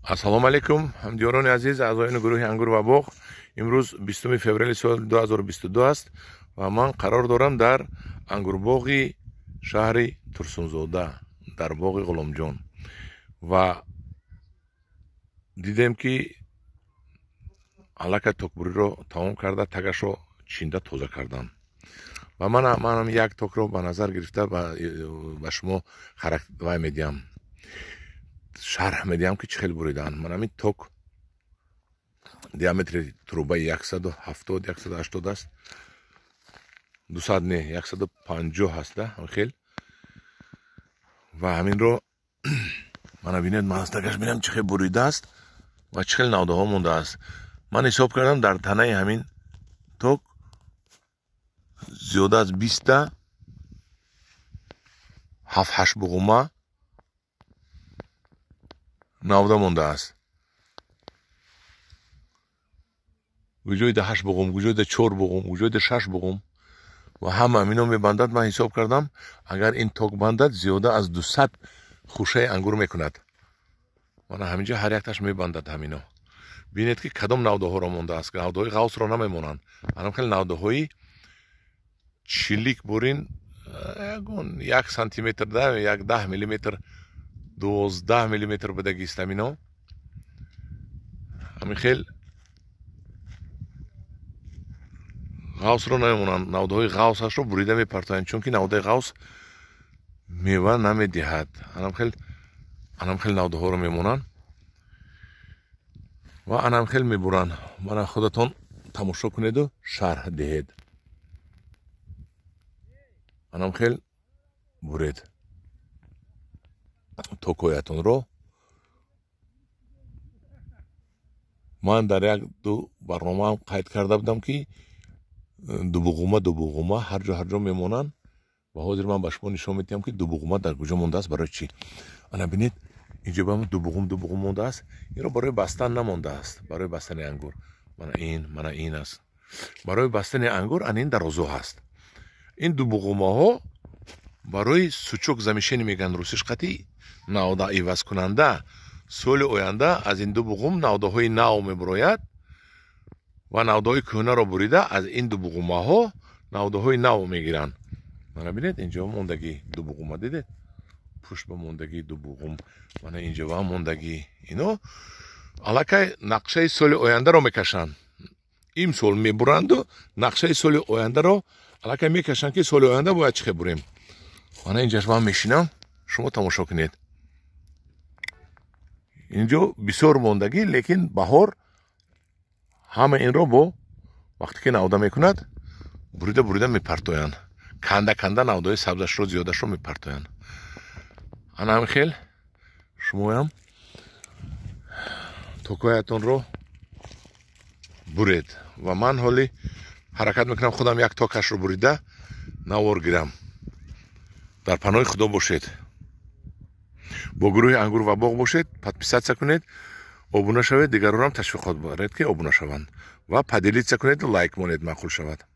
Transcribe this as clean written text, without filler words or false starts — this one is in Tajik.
Ассалому алайкум, ҳамдиёрони азиз, аъзоёни гурӯҳи Ангур ва боғ. Имрӯз 20 феврали соли 2022 аст ва ман қарор дорам дар ангурбоғи шаҳри Турсунзода, дар боғи Ғуломҷон. Ва дидем, ки аллакай токбуриро тамом карда, тагашро чинда тоза карданд. Ва манам як токро ба назар гирифта ба шумо вай медиҳам, шарҳ медиҳам, ки чӣ хел буридаанд. Ман ҳамин ток диаметри трубаи 170, 180 аст, 200 не, 150 аст, да хел. Ва ҳаминро мана бинед, ман аз тагаш бинам, чӣ хел буридааст ва чӣ хел навдаҳо мондааст. Ман ҳисоб кардам, дар танаи ҳамин ток зиёда аз 20-та 7-8 буғума навда мондааст. Гуҷоида 8 буғум, гуҷоида 4 буғум, гуҷоида 6 буғум ва ҳама ҳамино мебандад. Ман ҳисоб кардам, агар ин ток бандад, зиёда аз 200 хушаи ангур мекунад. Мана ҳаминҷо ҳар якташ мебандад ҳамино. Бинед, ки кадом навдаҳоро мондааст. Навдаҳои ғавсро намемонанд. Анам хеле навдаҳои чилик бурин, ягон 1 сантиметр, да, як 10 миллиметр, 12 миллиметр будагист ҳамино. Ҳамин хел ғавсро намемонанд. Навдаҳои ғавсашро бурида мепартоянд, чунки навдаи ғавс мева намедиҳад. Анам хел навдаҳоро мемонанд ва анам хел мебуранд. Мана худатон тамошо кунеду шарҳ диҳед. Анам хел буред токоятонро. Ман дар як ду барномаам қайд карда будам, ки дубуғума дубуғума ҳар ҷо ҳар ҷо мемонанд ва ҳозир ман ба шумо нишон медиҳам, ки дубуғума дар куҷо мондааст, барои чӣ. Ана бинед, инҷо ба дубуғум дубуғум мондааст. Инро барои бастан намондааст, барои бастани ангур. Мана ин, мана ин аст. Барои бастани ангур ана ин дарозо ҳаст. Ин дубуғумаҳо барои сучок замишени мегӯянд русиш қатӣ, навда ивазкунанда. Соли оянда аз ин дубуғум навдаҳои нав мебурояд ва навдаҳои кӯҳнаро бурида аз ин дубуғумаҳо навдаҳои нав мегиранд. Мана бинед, инҷо мондагӣ дубуғума, дидед? Пушт ба мондагӣ дубуғум, мана инҷо ба мондагӣ. Ино аллакай нақшаи соли ояндаро мекашанд. Имсол мебуранду нақшаи соли ояндаро аллакай мекашанд, ки соли оянда бояд чӣ хел бурем. Мана инҷаш ман мешинам, шумо тамошо кунед. Инҷо бисёр мондагӣ, лекин баҳор ҳама инро бо вақте ки навда мекунад, бурида бурида мепартоянд. Канда канда навдаҳои сабзашро зиёдашро мепартоянд. Ана ҳамин хел шумоям токоятонро буред. Ва ман ҳоли ҳаракат мекунам худам як токашро бурида навор гирам. Дар паноҳи Худо бошед. Бо гурӯҳи Ангур ва боғ бошед, подписаться кунед, обуна шавед, дигаронам ташвиқот баред, ки обуна шаванд. Ва поделиться кунед, лайк монед, маъқул шавад.